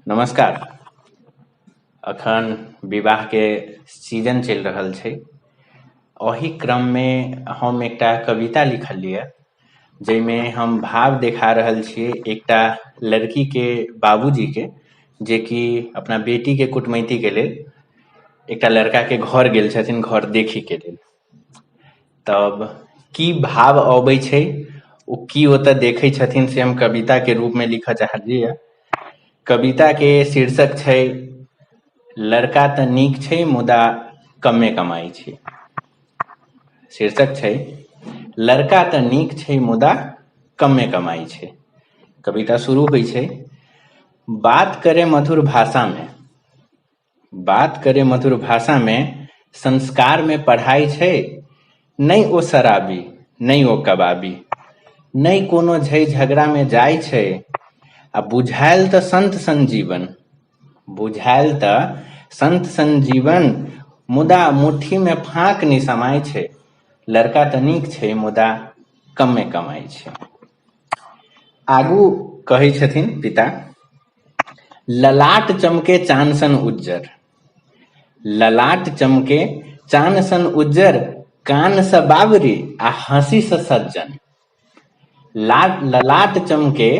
नमस्कार। अखन विवाहके सीजन चलि रहल छै। ओहि क्रममे हम एकटा कविता लिखलियै, जाहिमे हम भाव देखा रहल छियै एकटा लड़कीके बाबूजीके, जेकि अपना बेटीके कुटमैतीके लेल एकटा लड़काके घर गेल छथिन घर देखैके लेल। तब की भाव अबै छै, ओ की ओतऽ देखै छथिन, से हम कविताके रूपमे लिखऽ चाहलियै। कविताके शीर्षक छै, लड़का तऽ नीक छै मुदा कमे कमाइ छै। शीर्षक छै, लड़का तऽ नीक छै मुदा कमे कमाइ छै। कविता शुरू होइ छै, बात करे मधुर भाषामे, बात करे मधुर भाषामे, संस्कारमे पढ़ाइ छै। नहि ओ शराबी, नहि ओ कबाबी, नहि कोनो झै झगड़ामे जाइ छै। आ बुझायल तऽ संत सन जीवन, बुझायल तऽ संत सन जीवन, मुदा मुट्ठीमे फाँक नहि समाइ छै। लड़का तऽ नीक छै मुदा कमे कमाइ छै। आगू कहै छथिन पिता, ललाट चमके चान सन उज्जर, ललाट चमके चान सन उज्जर, कानसँ बाबरी आ हँसीसँ सज्जन। ललाट चमके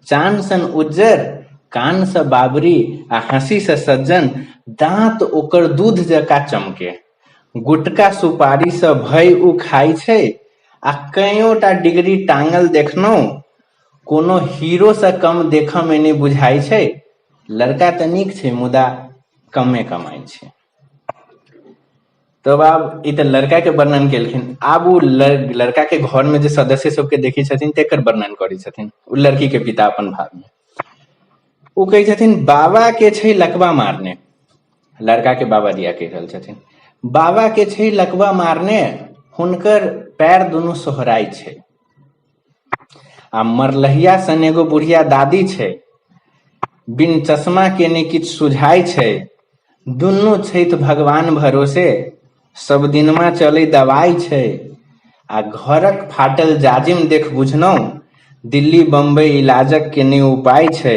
चान सन उज्जर, कानसँ बाबरी आ हँसीसँ सज्जन। दाँत ओकर दूध जकाँ चमके, गुटका सुपारीसँ भय ओ खाइ छै। आ कयोटा डिग्री टाँगल देखलहुँ, कोनो हीरोसँ कम देखऽमे नहि बुझाइ छै। लड़का तऽ नीक छै मुदा कमे कमाइ छै। तब आब ई तऽ लड़का के वर्णन केलखिन। आब ओ लड़का के घर में जे सदस्य सबके देखै छथिन तेकर वर्णन करै छथिन ओ लड़की के पिता अपन भाव में। ओ कहै छथिन, बाबा के छै लकवा मारने। लड़का के बाबा दिया कहि रहल छथिन, बाबा के छै लकवा मारने, हुनकर पैर दुनू सोहराइ छै। आ मरलहिया सन एगो बुढ़िया दादी छै, बिन चश्मा के नहि किछु सुझाइ छै। दुनू छथि भगवान भरोसे, सब दिनमा चलै दवाइ छै। आ घरक फाटल जाजिम देख बुझलहुँ, दिल्ली बम्बई इलाजक के नहि उपाय छै।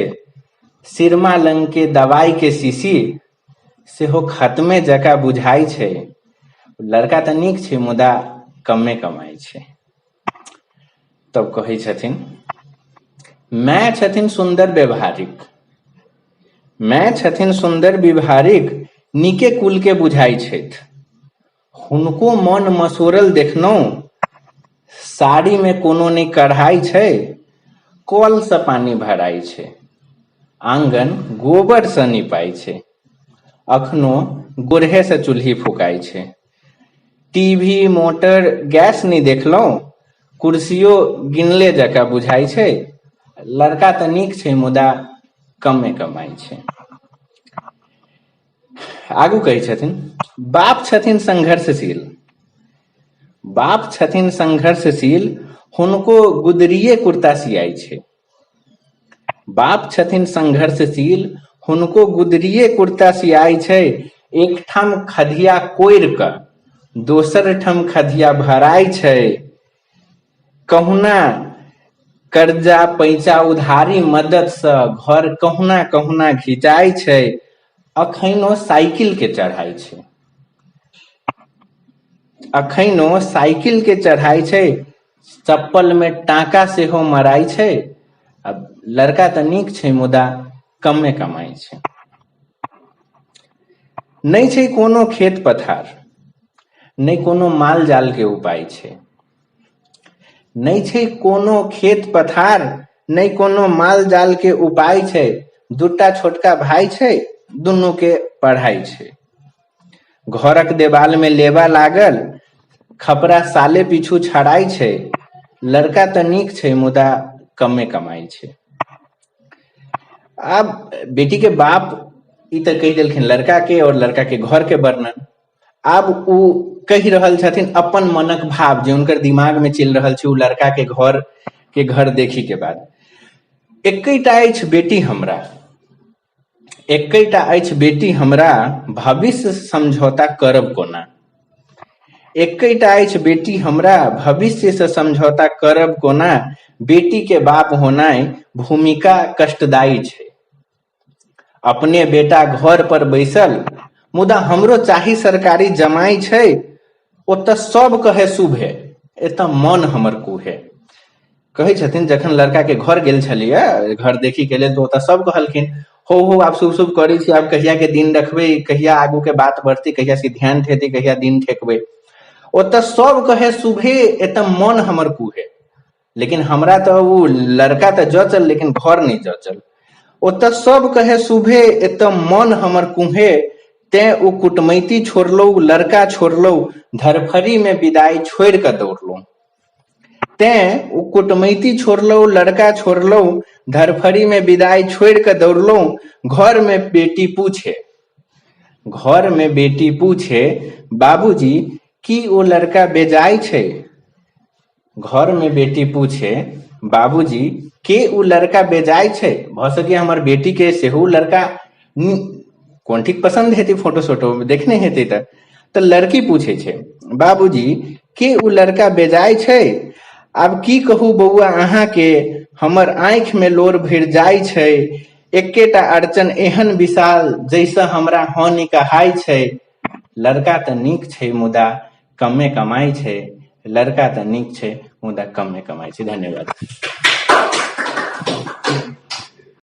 सिरमा लंग के दवाई के शीशी सेहो खत्मे जकाँ बुझाइ छै। लड़का तऽ नीक छै मुदा कमे कमाइ छै। तब कहै छथिन, माय छथिन सुन्दर व्यवहारिक, माय छथिन सुन्दर व्यवहारिक, नीके कुल के बुझाइ छथि। हुनको मन मसोरल देखलहुँ, साड़ी मे कोनो नहि कढ़ाइ छै। कल से पानी भराइ छै, आंगन गोबर से निपाइ छै, अखनो गोरहे से चूल्ही फुकाइ छै। टीवी मोटर गैस नहि देखलहुँ, कुर्सियो गिनले जकाँ बुझाइ छै। लड़का तऽ नीक छै मुदा कमे कमाइ छै। आगू कहै छथिन, बाप छथिन संघर्षशील, बाप छथिन संघर्षशील, हुनको गुदरिये कुर्ता सियाइ छै। बाप छथिन संघर्षशील, हुनको गुदरिये कुर्ता सियाइ छै। एकठाम खधिया कोरि कऽ दोसर ठाम खधिया भराइ छै। कहुना कर्जा पैंचा उधारी मददसँ घर कहुना कहुना घिचाइ छै। अखैनो साइकिल के चढ़ाइ छै, अखैनो साइकिल के चढ़ाइ छै, चप्पल मे टाका सेहो मराइ छै। आ लड़का तऽ नीक छै मुदा कमे कमाइ छै। नहि छै कोनो खेत पथार, नहि कोनो माल जाल के उपाय छै। नहि छै कोनो खेत पथार, नहि कोनो माल जाल के उपाय छै। दूटा छोटका भाय छै, दुनू के पढ़ाइ छै। घरक देवाल मे लेबा लागल, खपरा साले पीछू छड़ाइ छै। लड़का तऽ नीक छै मुदा कमे कमाइ छै। आब बेटी के बाप ई तऽ कहि देलखिन लड़का के और लड़का के घर के वर्णन। आब ओ कहि रहल छथिन अपन मनक भाव जे हुनकर दिमाग में चलि रहल छै ओ लड़का के घर देखी के बाद। एकेटा अछि बेटी हमरा, एकेटा अछि बेटी हमरा, भविष्य समझौता करब कोना। एकेटा अछि बेटी हमरा, भविष्य से समझौता करब कोना। बेटी के बाप होनाइ भूमिका कष्टदायी छै। अपने बेटा घर पर बैसल, मुदा हमरो चाही सरकारी जमाइ छै। ओतऽ सब कहे शुभे, एतऽ मन हमर कुहे। कहै छथिन जखन लड़का के घर गेल छलियै घर देखी के लेल, तऽ ओतऽ सब कहलखिन हो हो आब शुभ शुभ करै छी, आब कहिया के दिन रखबै, कहिया आगू के बात बढ़तै, कहिया सिद्धांत हेतै, कहिया दिन ठेकबै। ओतऽ सब कहे शुभे, एतऽ मन हमर कुहे। लेकिन हमरा तऽ ओ लड़का तऽ जचल, लेकिन घर नहि जचल। ओतऽ सब कहे शुभे, एतऽ मन हमर कुहे। तें ओ कुटमैती छोड़लहुँ, लड़का छोड़लहुँ, धरफड़ी मे विदाई छोड़ि कऽ दौड़लहुँ। तें ओ कुटमैती छोड़लहुँ, लड़का छोड़लहुँ, धरफड़ी मे विदाई छोड़ि कऽ दौड़लहुँ। घर मे बेटी पूछे, घर मे बेटी पूछे, बाबूजी की ओ लड़का बेजाय छै? घर मे बेटी पूछे, बाबूजी के ओ लड़का बेजाय छै? भऽ सकैए हमर बेटी के सेहो लड़का कोन ठीक पसन्द हेतै, फोटो सोटो देखने हेतै। तऽ लड़की पूछे छै, बाबूजी के ओ लड़का बेजाय छै? आब की कहू बौआ अहाँके, हमर आँखि मे लोर भरि जाइ छै। एकेटा अड़चन एहन विशाल, जैसँ हमरा हानि कहाइ छै। लड़का तऽ नीक छै मुदा कमे कमाइ छै। लड़का तऽ नीक छै मुदा कमे कमाइ छै। धन्यवाद।